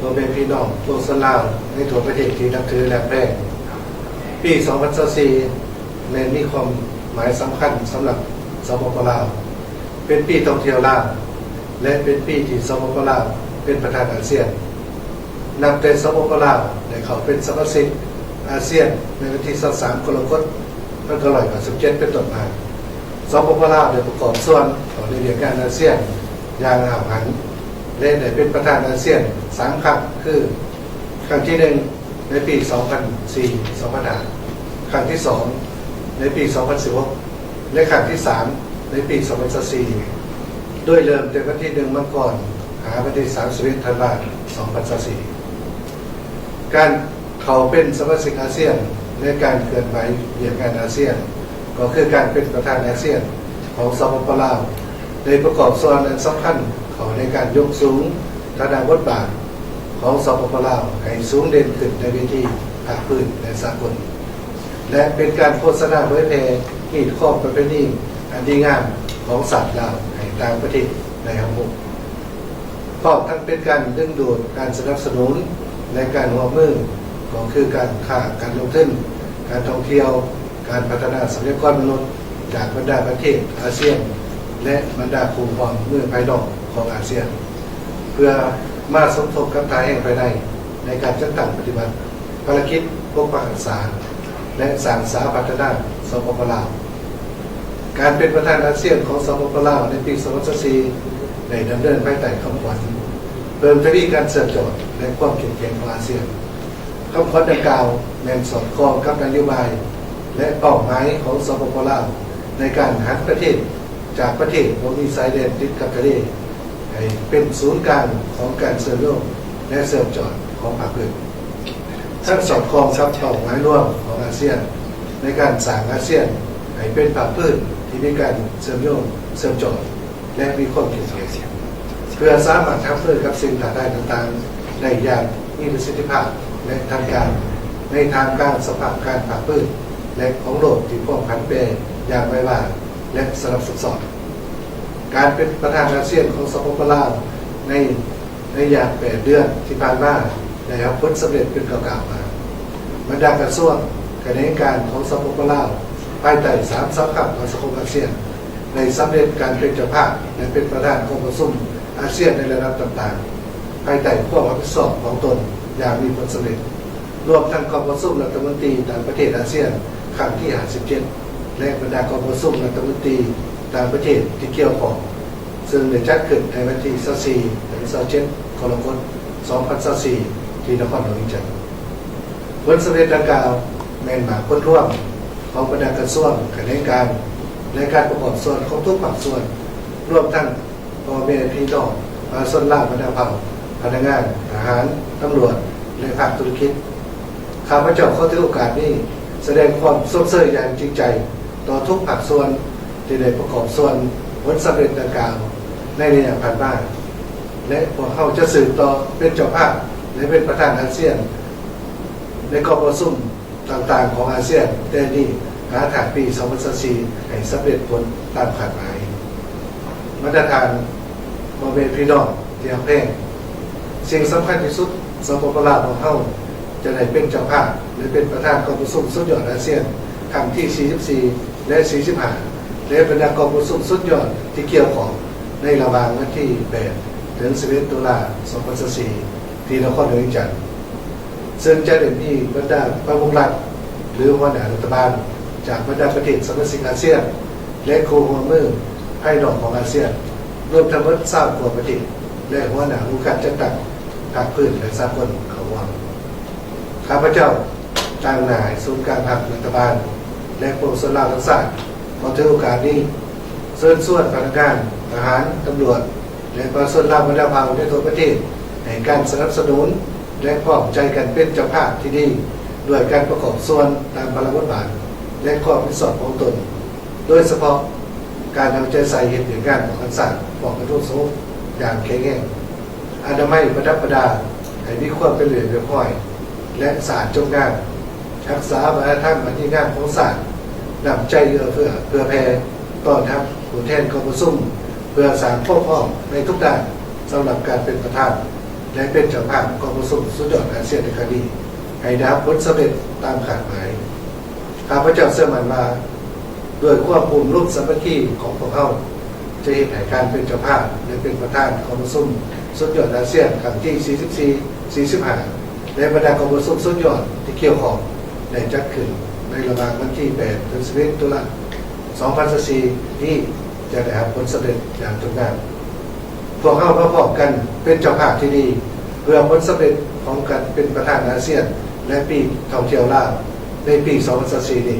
ພໍ່ແມ່ພີ່ນ້ອງປວງຊົນລາວໃນທົ່ວປະເທດທີ່ນັບຖືແລະຮັກແພງ, ປີສອງພັນຊາວສີ່ແມ່ນມີຄວາມໝາຍສຳຄັນສຳລັບ ສປປ ລາວ, ເປັນປີທ່ອງທ່ຽວລາວ ແລະ ເປັນປີທີ່ ສປປ ລາວ ເປັນປະທານອາຊຽນ. ນັບແຕ່ ສປປ ລາວ ໄດ້ເຂົ້າເປັນສະມາຊິກອາຊຽນໃນວັນທີຊາວສາມ ກໍລະກົດ ພັນເກົ້າຮ້ອຍເກົ້າສິບເຈັດ ເປັນຕົ້ນມາ, ສປປ ລາວ ໄດ້ປະກອບສ່ວນເຂົ້າໃນວຽກງານອາຊຽນຢ່າງຫ້າວຫັນ ແລະ ໄດ້ເປັນປະທານອາຊຽນສາມຄັ້ງ ຄື ຄັ້ງທີໜຶ່ງ ໃນປີສອງພັນສີ່ ສອງພັນຫ້າ, ຄັ້ງທີສອງ ໃນປີສອງພັນສິບຫົກ ແລະ ຄັ້ງທີສາມ ໃນປີສອງພັນຊາວສີ່ ໂດຍເລີ່ມແຕ່ວັນທີໜຶ່ງ ມັງກອນ ຫາວັນທີສາມສິບເອັດ ທັນວາ ສອງພັນຊາວສີ່. ການເຂົ້າເປັນສະມາຊິກອາຊຽນ ແລະ ການເຄື່ອນໄຫວວຽກງານອາຊຽນ ກໍຄືການເປັນປະທານອາຊຽນຂອງ ສປປ ລາວ ໄດ້ປະກອບສ່ວນອັນສຳຄັນເຂົ້າໃນການຍົກສູງຖານະບົດບາດຂອງ ສປປ ລາວ ໃຫ້ສູງເດັ່ນຂຶ້ນໃນເວທີພາກພື້ນ ແລະ ສາກົນ ແລະ ເປັນການໂຄສະນາເຜີຍແຜ່ຮີດຄອງປະເພນີອັນດີງາມຂອງຊາດລາວໃຫ້ຕ່າງປະເທດໄດ້ຮັບຮູ້. ພ້ອມທັງເປັນການດຶງດູດການສະໜັບສະໜູນ ແລະ ການຮ່ວມມື ກໍຄືການຄ້າ, ການລົງທຶນ, ການທ່ອງທ່ຽວ, ການພັດທະນາຊັບພະຍາກອນມະນຸດຈາກບັນດາປະເທດອາຊຽນ ແລະ ບັນດາຄູ່ຮ່ວມມືພາຍນອກຂອງອາຊຽນ ເພື່ອມາສົມທົບກັບທ່າແຮງພາຍໃນ ໃນການຈັດຕັ້ງປະຕິບັດ ພາລະກິດປົກປັກຮັກສາ ແລະ ສ້າງສາພັດທະນາ ສປປ ລາວ. ການເປັນປະທານອາຊຽນຂອງ ສປປ ລາວ ໃນປີສອງພັນຊາວສີ່ ໄດ້ດຳເນີນພາຍໃຕ້ຄຳຂວັນ ເພີ່ມທະວີການເຊື່ອມຈອດ ແລະ ຄວາມເຂັ້ມແຂງຂອງອາຊຽນ. ຄຳຂວັນດັ່ງກ່າວແມ່ນສອດຄ່ອງກັບນະໂຍບາຍ ແລະ ເປົ້າໝາຍຂອງ ສປປ ລາວ ໃນການຫັນປະເທດຈາກປະເທດບໍ່ມີຊາຍແດນຕິດກັບທະເລ ໃຫ້ເປັນສູນກາງຂອງການເຊື່ອມໂຍງ ແລະ ເຊື່ອມຈອດຂອງພາກພື້ນ. ທັງສອດຄ່ອງກັບເປົ້າໝາຍລວມຂອງອາຊຽນ ໃນການສ້າງອາຊຽນໃຫ້ເປັນພາກພື້ນທີ່ມີການເຊື່ອມໂຍງເຊື່ອມຈອດ ແລະ ມີຄວາມເຂັ້ມແຂງ ເພື່ອສາມາດຮັບມືກັບສິ່ງທ້າທາຍຕ່າງໆໄດ້ຢ່າງມີປະສິດທິພາບ ແລະ ທັນການ ໃນທ່າມກາງສະພາບການພາກພື້ນ ແລະ ຂອງໂລກທີ່ພວມຜັນແປຢ່າງໄວວາ ແລະ ສະຫຼັບຊັບຊ້ອນ. ການເປັນປະທານອາຊຽນຂອງ ສປປ ລາວ ໃນໄລຍະແປດເດືອນທີ່ຜ່ານມາ ໄດ້ຮັບຜົນສຳເລັດເປັນກ້າວໆມາ. ບັນດາກະຊວງ, ຂະແໜງການຂອງ ສປປ ລາວ ພາຍໃຕ້ສາມສາຂາຂອງສັງຄົມອາຊຽນ ໄດ້ສຳເລັດການເປັນເຈົ້າພາບ ແລະ ເປັນປະທານກອງປະຊຸມອາຊຽນໃນລະດັບຕ່າງໆ ພາຍໃຕ້ຄວາມຮັບຜິດຊອບຂອງຕົນຢ່າງມີຜົນສຳເລັດ. ລວມທັງກອງປະຊຸມລັດຖະມົນຕີຕ່າງປະເທດອາຊຽນຄັ້ງທີຫ້າສິບເຈັດ ແລະ ບັນດາກອງປະຊຸມລັດຖະມົນຕີຕ່າງປະເທດທີ່ກ່ຽວຂ້ອງ ເຊິ່ງໄດ້ຈັດຂຶ້ນໃນວັນທີຊາວສີ່ ເຖິງຊາວເຈັດ ກໍລະກົດ ສອງພັນຊາວສີ່ ທີ່ນະຄອນຫຼວງວຽງຈັນ. ຜົນສຳເລັດດັ່ງກ່າວແມ່ນໝາກຜົນລວມຂອງບັນດາກະຊວງ, ຂະແໜງການ ແລະ ການປະກອບສ່ວນຂອງທຸກພາກສ່ວນ, ລວມທັງ ພໍ່ແມ່ພີ່ນ້ອງປະຊາຊົນລາວບັນດາເຜົ່າ, ພະນັກງານ, ທະຫານ, ຕຳຫຼວດ ແລະ ພາກທຸລະກິດ. ຂ້າພະເຈົ້າຂໍຖືໂອກາດນີ້ສະແດງຄວາມຊົມເຊີຍຢ່າງຈິງໃຈຕໍ່ທຸກພາກສ່ວນທີ່ໄດ້ປະກອບສ່ວນຜົນສຳເລັດດັ່ງກ່າວໃນໄລຍະຜ່ານມາ ແລະ ພວກເຮົາຈະສືບຕໍ່ເປັນເຈົ້າພາບ ແລະ ເປັນປະທານອາຊຽນໃນກອງປະຊຸມ ຕ່າງໆຂອງອາຊຽນ ແຕ່ນີ້ຫາທ້າຍປີສອງພັນຊາວສີ່ ໃຫ້ສຳເລັດຜົນຕາມຄາດໝາຍ. ບັນດາທ່ານພໍ່ແມ່ພີ່ນ້ອງທີ່ຮັກແພງ, ສິ່ງສຳຄັນທີ່ສຸດ ສປປ ລາວຂອງເຮົາຈະໄດ້ເປັນເຈົ້າພາບ ແລະ ເປັນປະທານກອງປະຊຸມສຸດຍອດອາຊຽນຄັ້ງທີສີ່ສິບສີ່ ແລະ ສີ່ສິບຫ້າ ແລະ ບັນດາກອງປະຊຸມສຸດຍອດທີ່ກ່ຽວຂ້ອງໃນລະຫວ່າງວັນທີແປດ ເຖິງ ສິບເອັດ ຕຸລາ ສອງພັນຊາວສີ່ ທີ່ນະຄອນຫຼວງວຽງຈັນ. ເຊິ່ງຈະໄດ້ມີບັນດາປະມຸກລັດ ຫຼື ຫົວໜ້າລັດຖະບານຈາກບັນດາປະເທດສະມາຊິກອາຊຽນ ແລະ ຄູ່ຮ່ວມມືພາຍນອກຂອງອາຊຽນ ລວມທັງໝົດຊາວກວ່າປະເທດ ແລະ ຫົວໜ້າອົງການຈັດຕັ້ງພາກພື້ນ ແລະ ສາກົນເຂົ້າຮ່ວມ. ຂ້າພະເຈົ້າຕາງໜ້າໃຫ້ສູນກາງພັກ, ລັດຖະບານ ແລະ ປວງຊົນລາວທັງຊາດ ຂໍຖືໂອກາດນີ້ເຊີນຊວນພະນັກງານ, ທະຫານ, ຕຳຫຼວດ ແລະ ປະຊາຊົນລາວບັນດາເຜົ່າໃນທົ່ວປະເທດ ໃຫ້ການສະໜັບສະໜູນ ແລະ ພ້ອມໃຈກັນເປັນເຈົ້າພາບທີ່ດີ ດ້ວຍການປະກອບສ່ວນຕາມພາລະບົດບາດ ແລະ ຄວາມຮັບຜິດຊອບຂອງຕົນ, ໂດຍສະເພາະການເອົາໃຈໃສ່ເຮັດວຽກງານປ້ອງກັນຊາດ, ປ້ອງກັນຄວາມສະຫງົບຢ່າງແຂງແຮງ, ອະນາໄມປະດັບປະດາໃຫ້ມີຄວາມເປັນລະບຽບຮຽບຮ້ອຍ ແລະ ສະອາດຈົບງາມ, ຮັກສາວັດທະນະທຳອັນດີງາມຂອງຊາດ, ນ້ຳໃຈເອື້ອເຟື້ອເຜື່ອແຜ່ ຕ້ອນຮັບຜູ້ແທນກອງປະຊຸມ ເພື່ອສ້າງຄວາມພ້ອມໃນທຸກດ້ານສຳລັບການເປັນປະທານ ແລະ ເປັນເຈົ້າພາບກອງປະຊຸມສຸດຍອດອາຊຽນໃນຄັ້ງນີ້ ໃຫ້ໄດ້ຮັບຜົນສຳເລັດຕາມຄາດໝາຍ. ຂ້າພະເຈົ້າເຊື່ອໝັ້ນວ່າ ດ້ວຍຄວາມໂຮມລົມສາມັກຄີຂອງພວກເຮົາ ຈະເຮັດໃຫ້ການເປັນເຈົ້າພາບ ແລະ ເປັນປະທານກອງປະຊຸມສຸດຍອດອາຊຽນຄັ້ງທີສີ່ສິບສີ່ ສີ່ສິບຫ້າ ແລະ ບັນດາກອງປະຊຸມສຸດຍອດທີ່ກ່ຽວຂ້ອງ ໄດ້ຈັດຂຶ້ນໃນລະຫວ່າງວັນທີແປດ ເຖິງສິບເອັດ ຕຸລາ ສອງພັນຊາວສີ່ ນີ້ ຈະໄດ້ຮັບຜົນສຳເລັດຢ່າງສົດງົດງາມ. ພວກເຮົາມາພ້ອມກັນເປັນເຈົ້າພາບທີ່ດີ ເພື່ອຜົນສຳເລັດຂອງການເປັນປະທານອາຊຽນ ແລະ ປີທ່ອງທ່ຽວລາວໃນປີສອງພັນຊາວສີ່ນີ້